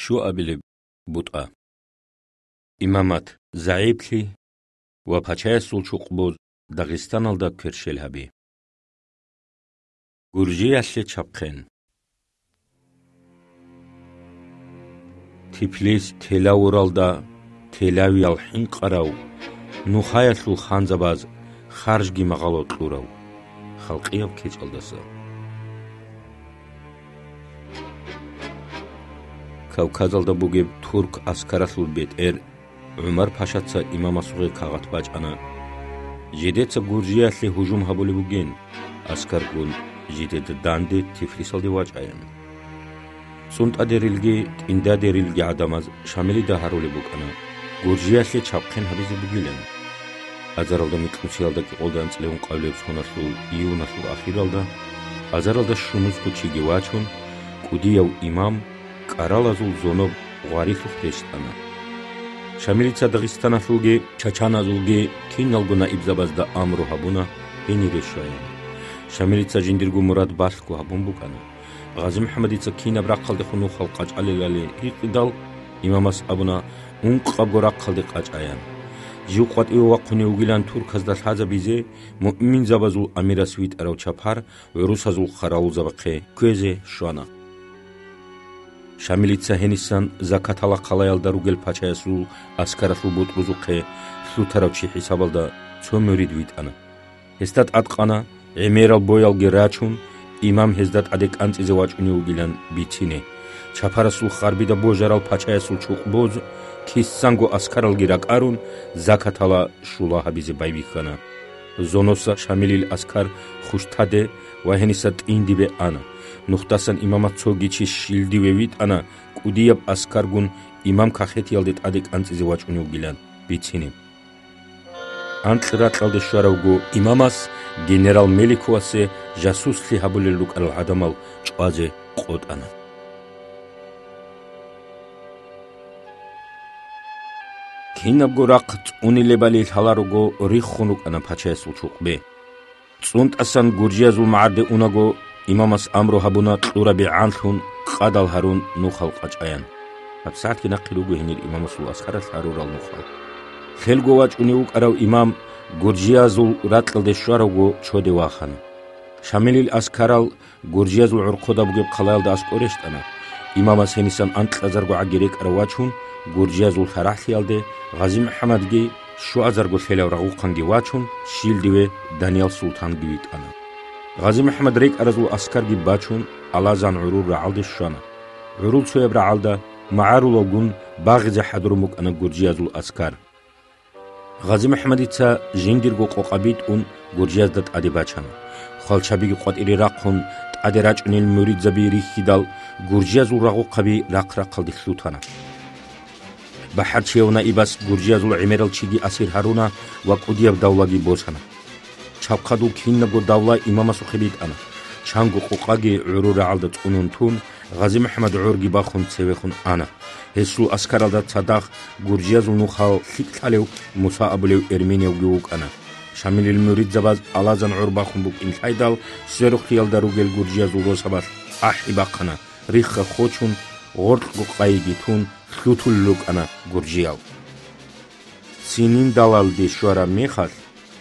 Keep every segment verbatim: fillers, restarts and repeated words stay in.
Щуабилеб бутӀа. Имамат загӀиплъи ва пачаясул чукъбуз Дагъистаналда кверщел гьаби. Гуржиялъе чабхъен. Тифлис телавуралда телавиял хӀинкъарав, нухаялъул ханзабаз харжги магъало кьурав, халкъияб кечӀалдаса. Кавказалда бугеб турк аскаралъул бетӀер ГӀумар-пашаца имамасухъе кагъат бачӀана: «Жидеца Гуржиялъе гьужум гьабулеб бугин, аскаргун жидеда данде Тифлисалде вачӀаян». ЦӀунтӀадерилги тӀиндадерилги гӀадамаз Шамилида гьарулеб букӀана Гуржиялъе чабхъен гьабизе бугилан. Азаралда микьнусиялда кӀикъоялда анцӀила ункъабилеб соналъул июналъул ахиралда, азаралда щунусго чиги вачун, кӀудияв имам кӀаралазул зоноб гъварилъухъ рещтӀана. Шамилица Дагъистаналъулги чачаназулги киналго наибзабазда амру гьабуна гьенире щваян. Шамилица жиндирго мурад балъго гьабун букӀана. ГъазимухӀаммадица кинаб рахъалдехун нухал къачӀалелали гьикъидал, имамас абуна: «Ункъабго рахъалде къачӀаян. Жив къватӀиве вахъунев вугилан турказда лъазабизе, муъминзабазул амирас витӀарав чапар гӀурусазул хъаравулзабахъе кквезе щвана». Шамилица гьенисан Закатала хъалаялда ругел пачаясул аскаралъул бутӀрузухъе лъутарав чи хӀисабалда цо мурид витӀана. Гьесда тӀадкъана, гӀемерал боялги рачун, имам гьезда тӀаде кӀанцӀизе вачӀунев вугилан бицине. Чапарасул харбида божарал пачаясул чукъбуз кисанго аскаралги ракӀарун, Закатала щула гьабизе байбихьана. Зоноса Шамилил аскар Хуштаде ва гьениса тӀиндибе ана. Нухдасан имамас цоги чи щилдиве витӀана, кӀудияб аскаргун имам кахетиялде тӀаде кӀанцӀизе вачӀунев вугилан бицине. Анкьракьалде щваравго имамас генерал Меликовасе жасуслъи гьабулел рукӀарал гӀадамал чӀвазе къотӀана. Кинабго рахъ цӀунилебали лъаларого риххун рукӀана пачаясул чукъбе. ЦӀунтӀасан гуржиязул магӀарде унаго, имамас амру гьабуна кьурабигӀанлъун къадал гьарун нухал къачӀаян. ГьабсагӀатги нахъе руго гьенир имамасул аскаралъ гьарурал нухал. Лъелго вачӀунев вукӀарав имам гуржиязул ракьалде щваравго чоде вахана. Шамилил аскарал гуржиязул гӀорхъода бугеб хъалаялда аскӀор рещтӀана. Имамас гьенисан анкьазарго гӀаги рекӀарав вачун, гуржиязул лъарагӀлъиялде ГъазимухӀаммадги щуазарго лъелав рагъухъанги вачун, щилдиве Даниял-султанги витӀана. ГъазимухӀаммад рекӀаразул аскарги бачун, Алазан гӀурур рагӀалде щвана. ГӀурул цояб рагӀалда магӀарулалгун багъизе хӀадурун букӀана гуржиязул аскар. ГъазимухӀаммадица жиндирго къокъа битӀун гуржиязда тӀаде бачана. Хвалчабиги къватӀире рахъун, тӀаде рачӀунел муридзаби рихьидал, гуржиязул рагъухъаби рахъ-рахъалде лъутана. БахӀарчияв наибас гуржиязул гӀемерал чиги асир гьаруна ва кӀудияб давлаги босана. Чабхъадул кинабго давла имамасухъе битӀана. Чанго къокъаги гӀурул рагӀалда цӀунун тун, ГъазимухӀаммад гӀорги бахун цевехун ана. Гьесул аскаралда цадахъ гуржиязул нухал лъикӀ лъалев Муса абулев эрмениявги вукӀана. Шамилил муридзабаз Алазан гӀор бахун букӀин лъайдал, сверухълъиялда ругел гуржиязул росабалъ ахӀи бахъана, рихха хочун, гъоркьго къайиги тун, лъутулел рукӀана гуржиял. Сининдалалде щвараб мехалъ,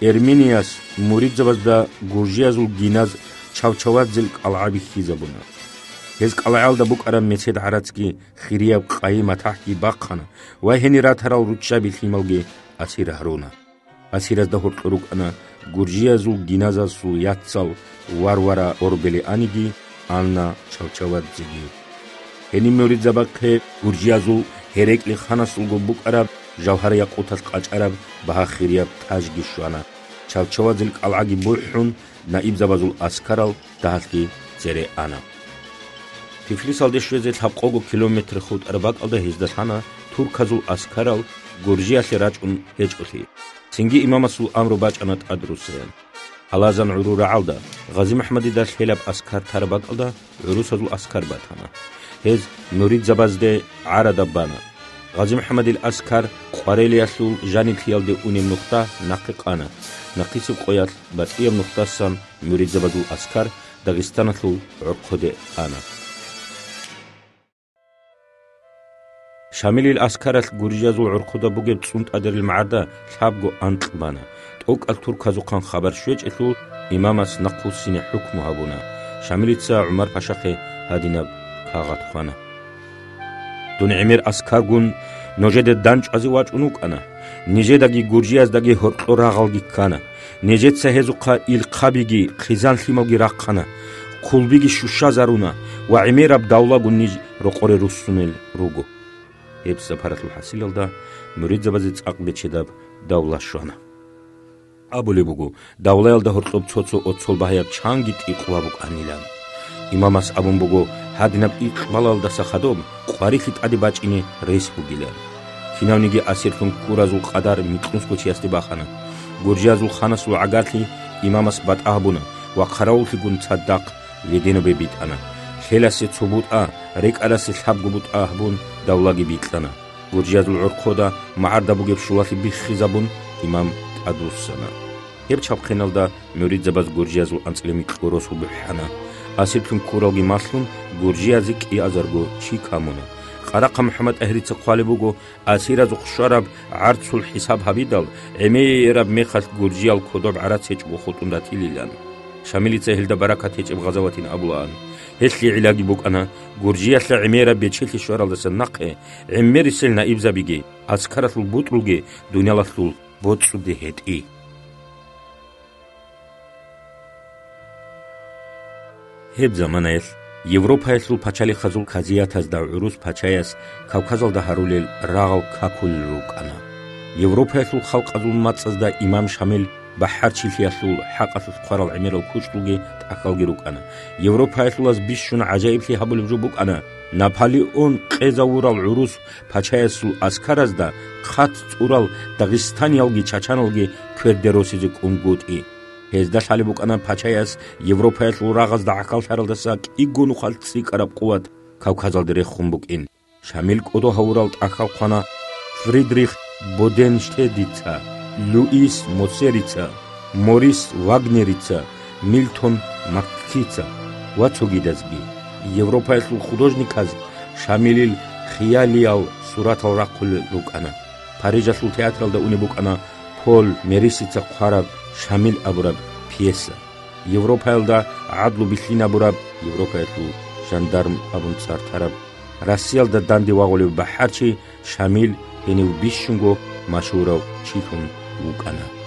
Эрминияс муридзабазда гуржиязул гиназ Чавчавадзел кӀалгӀа бихьизабуна. Гьез кӀалгӀаялда букӀараб месед-гӀарацги хирияб къайи-матахӀги бахъана ва гьенир ратарал руччаби-лъималги асир гьаруна. Асиразда гьоркьор рукӀана гуржиязул гиназасул яцал Варвара Орбелианиги Анна Чавчавадзеги. Гьениб муридзабахъе гуржиязул Гьерекли ханасулго букӀараб жавгьар-якъуталъ къачӀараб багьа хирияб тажги щвана. Чавчавадзел кӀалгӀаги бухӀун, наибзабазул аскарал дагьалъги цере ана. Тифлисалде щвезе лъабкъого километр хутӀараб бакӀалда гьезда лъана турказул аскарал гуржиялъе рачӀун гьечӀолъи. Цинги имамасул амру бачӀана тӀадрусаян. Алазан гӀурул рагӀалда ГъазимухӀаммадида лъелаб аскар тараб бакӀалда гӀурусазул аскар батана. Гьез муридзабазде гӀарадаб бана. ГъазимухӀаммадил аскар къварелиялъул жаниблъиялде унеб нухда нахъе къана. Нахъисеб къоялъ батӀияб нухдасан муридзабазул аскар Дагъистаналъул гӀорхъоде ана. Шамилил аскаралъ гуржиязул гӀорхъуда бугеб ЦӀунтӀадерил магӀарда лъабго анкь бана. ТӀокӀал турказухъан хабар щвечӀелъул, имамас нахъвуссине хӀукму гьабуна. Шамилица ГӀумар-пашахъе гьадинаб кагъат хъвана: «Дун гӀемер аскаргун нужеда дандчӀвазе вачӀун вукӀана. Нижедаги гуржияздаги гьоркьор рагъалги ккана. Нижеца гьезухъа илхъабиги хъизан-лъималги рахъана, хъулбиги щущазаруна ва гӀемераб давлагун ниж рокъоре руссунел руго». Гьеб сапаралъул хӀасилалда муридзабазе цӀакъ бечедаб давла щвана. Абулеб буго, давлаялда гьоркьоб цо-цо оцол багьаяб чанги тӀикъула букӀанилан. Имамас абун буго, гьадинаб икъбалалдаса хадуб къварилъи тӀаде бачӀине рес бугилан. Кинавниги асирлъун ккуразул къадар микьнусго чиясде бахана. Гуржиязул ханасул гӀагарлъи имамас батӀа гьабуна ва хъаравуллъигун цадахъ Леденобе битӀана. Лъеласе цо бутӀа, рекӀарасе лъабго бутӀа гьабун, давлаги бикьана. Гуржиязул гӀорхъода магӀарда бугеб щулалъи биххизабун, имам тӀадвуссана. Гьеб чабхъеналда муридзабаз гуржиязул анцӀила микьго росу бухӀана. Асирлъун ккуралги малъун, гуржиязе кӀиазарго чи камуна. Къарахъа МухӀаммад-ТӀагьирица хъвалеб буго, асиразухъ щвараб гӀарцул хӀисаб гьабидал, гӀемераб мехалъ гуржиял кодоб гӀарац гьечӀого хутӀун ратилилан. Шамилица гьелда баракат гьечӀеб гъазаватин абулаан. Гьелъие гӀиллаги букӀана, гуржиялъа гӀемераб бечелъи щваралдаса нахъе, гӀемерисел наибзабиги, аскаралъул бутӀрулги дуниялалъул боцӀуде гьетӀи. Гьеб заманаялъ Европаялъул пачалихъазул казиятазда гӀурус пачаяс Кавказалда гьарулел рагъал какулел рукӀана. Европаялъул халкъазул мацӀазда имам Шамил бахӀарчилъиялъул хӀакъалъулъ хъварал гӀемерал кучӀдулги тӀахьалги рукӀана. Европаялъулаз бищун гӀажаиблъи гьабулеб жо букӀана, Наполеон къезавурал гӀурус пачаясул аскаразда хъат цӀурал дагъистаниялги чачаналги кверде росизе кӀунгутӀи. Гьезда лъалеб букӀана пачаяс Европаялъул рагъазда гӀахьаллъаралдаса кӀиго нухалъ цӀикӀкӀараб къуват Кавказалде рехун букӀин. Шамил кӀодо гьавурал тӀахьал хъвана Фридрих Боденштедтица, Луис Мосерица, Морис Вагнерица, Мильтон Маккица ва цогидазги. Европаялъул художниказ Шамилил хиялиял суратал рахъулел рукӀана. Парижалъул театралда унеб букӀана Поль Мерисица хъвараб «Шамил» абураб пьеса. Европаялда гӀадлу билълъинабураб, Европаялъул жандарм абун цӀар тараб, Россиялда данде вагъулев бахӀарчи Шамил гьенив бищунго машгьурав чилъун вукӀана.